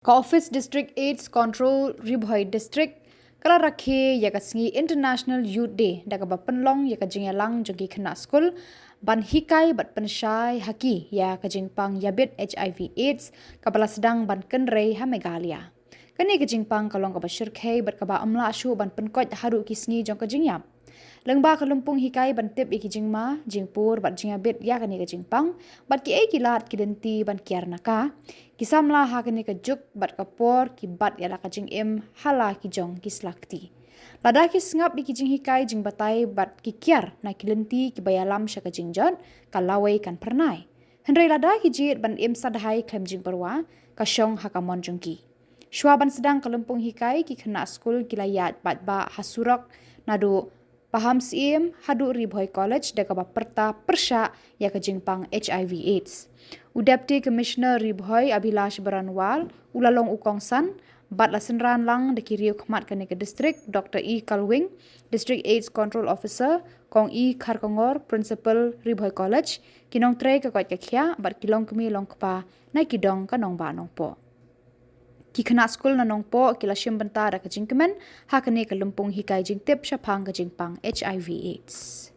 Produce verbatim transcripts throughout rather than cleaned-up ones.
Ka Office District AIDS Control Ri Bhoi District ka la rakhe ïa ka sngi International Youth Day da kaba pynlong ïa ka jingïalang jong ki khynnah skul ban hikai bad pynshai ha ki ïa ka jingpang ïabit HIV AIDS kaba la sdang ban kynrei ha Meghalaya. Kane ka jingpang ka long kaba shyrkhei bad kaba ym lah shuh ban pynkoit haduh ki sngi jong ka jingïap. Lyngba ka lympung hikai ban tip ïa ki jingma, jingpur bad jingïabit ïa kane ka jingpang, bad kiei ki lad ki lynti ban kiar na ka, ki samla ha kane ka juk bad ka por ki bat ïa la ka jingim ha la ki jong ki slakti. Lada ki sngap ïa ki jinghikai jingbatai bad ki kiar na ki lynti kiba ïalam sha ka jingjot, ka lawei kan phyrnai. Hynrei lada ki jied ban im sadhai khlem jingpyrwa, ka shong ha ka mon jong ki. Shuwa ban sdang ka lympung hikai, ki khynnah skul ki la ïaid paidbah ha surok naduh Pahamsyiem haduh Ri Bhoi College da kaba pyrta pyrshah ïa ka jingpang HIV AIDS. U Deputy Commissioner Ri Bhoi Abhilash Baranwal u la long u kongsan bad la synran lang da ki riew khmat kane ka district, Doctor E Kalwing, District AIDS Control Officer, Kong E Kharkongor, Principal Ri Bhoi College, ki nongtrei ka koit ka khiah bad ki longkmie longkpa na ki dong ka nongbah nongpoh. Ki khynnah skul na Nongpoh ki la shim bynta da ka jingkmen ha kane ka lympung hikai jingtip shaphang ka jingpang HIV AIDS.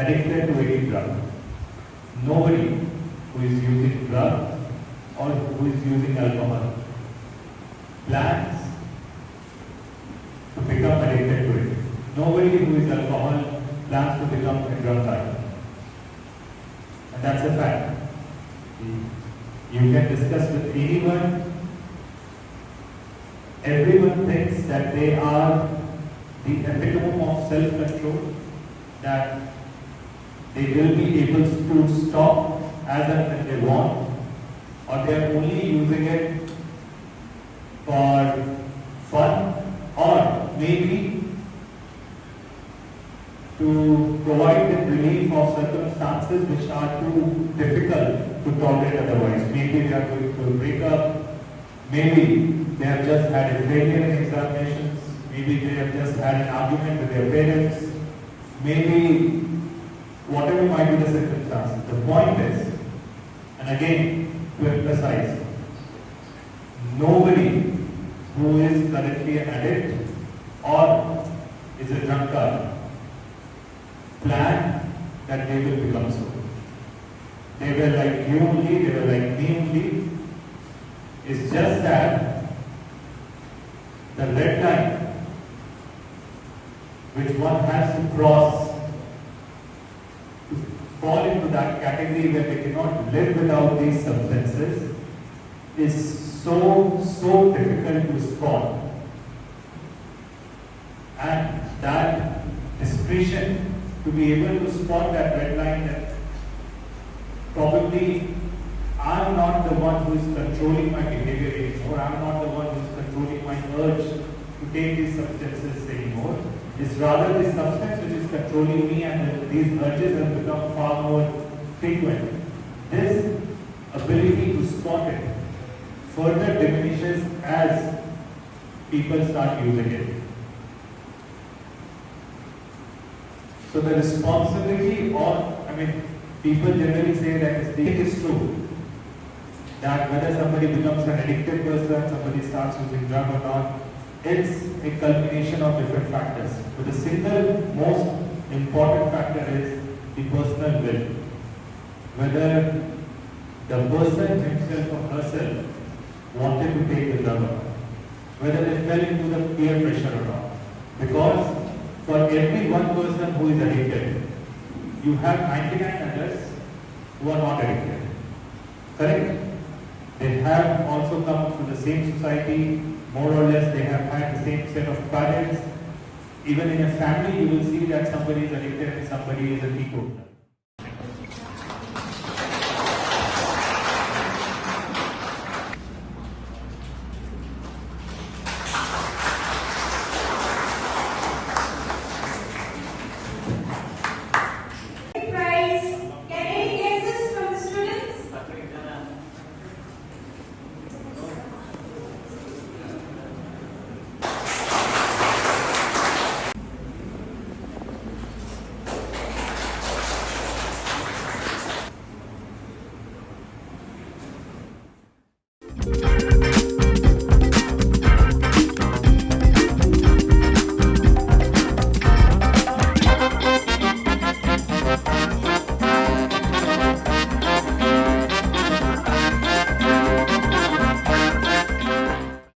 Addicted to any drug. Nobody who is using drugs or who is using alcohol plans to become addicted to it. Nobody who is alcohol plans to become a drunkard. And that's a fact. You can discuss with anyone. Everyone thinks that they are the epitome of self-control, that they will be able to stop as and when they want, or they are only using it for fun, or maybe to provide them relief of circumstances which are too difficult to tolerate otherwise. Maybe they are going through a breakup, maybe they have just had a failure in examinations, Maybe they have just had an argument with their parents. Maybe whatever might be the circumstance. The point is, and again, to emphasize, nobody who is currently an addict or is a drunkard plan that they will become so. They were like you only, they were like me only. It's just that the red line which one has to cross to fall into that category where they cannot live without these substances is so, so difficult to spot. And that discretion to be able to spot that red line that probably I'm not the one who is controlling my behavior anymore, I'm not the one who is controlling my urge to take these substances anymore. It's rather the substance which is controlling me, and the, these urges have become far more frequent. This ability to spot it further diminishes as people start using it. So the responsibility, or I mean, people generally say that it's, it is true that whether somebody becomes an addicted person, somebody starts using drug or not, it's a culmination of different factors. But the single most important factor is the personal will. Whether the person himself or herself wanted to take the drug or not, whether they fell into the peer pressure or not. Because for every one person who is addicted, you have ninety-nine others who are not addicted. Correct? They have also come up through the same society, more or less they have had the same set of parents. Even in a family, you will see that somebody is addicted and somebody is a teetotaler.